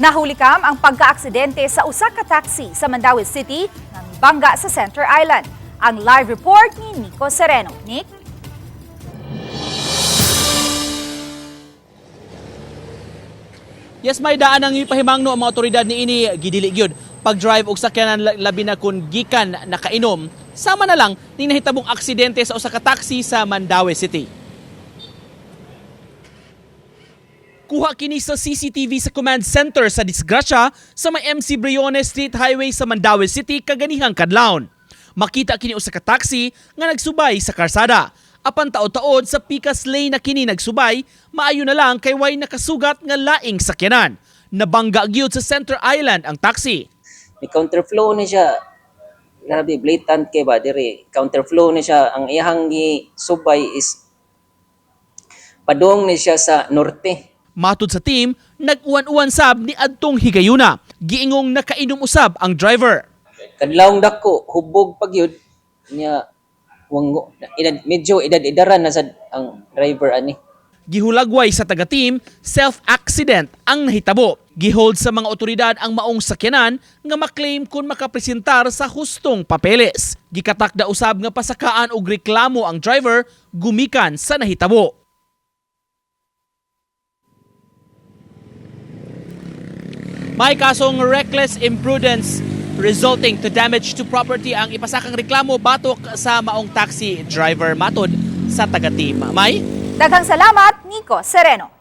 Nahulikam ang pagkaaksidente sa usa ka taxi sa Mandaue City nga mibangga sa Center Island. Ang live report ni Nico Sereno. Nick? Yes, may daan ang ipahimangno ang mga otoridad ni ini gidili gyud pag-drive og sakyanan, labi na kun gikan nakainom, sama na lang ning nahitabong aksidente sa usa ka taxi sa Mandaue City. Kuha kini sa CCTV sa command center sa disgrasya sa may MC Briones Street Highway sa Mandaue City kaganihang kadlawon. Makita kini usa ka taxi nga nagsubay sa karsada. Apan taod-taod sa pikas lane na kini nagsubay, maayo na lang kay way nakasugat nga laing sakyanan. Nabangga gyud sa Center Island ang taxi. May counterflow ni siya. Grabe, blatant kay ba diri. Counterflow ni siya. Ang iyahang subay is padung ni siya sa norte. Matud sa team, nag-uwan-uwan sab ni adtong higayuna. Giingong nakainom usab ang driver. Kadlawng dako, hubog pag yun niya, wang edad, medyo edad-edaran na sa ang driver ani. Gihulagway sa taga-team, self-accident ang nahitabo. Gihold sa mga otoridad ang maong sakyanan nga maklaim kung makapresentar sa hustong papeles. Gikatakda usab nga pasakaan og reklamo ang driver gumikan sa nahitabo. May kasong reckless imprudence resulting to damage to property ang ipasakang reklamo batok sa maong taxi driver, matod sa taga-team. May Daghang salamat, Nico Sereno.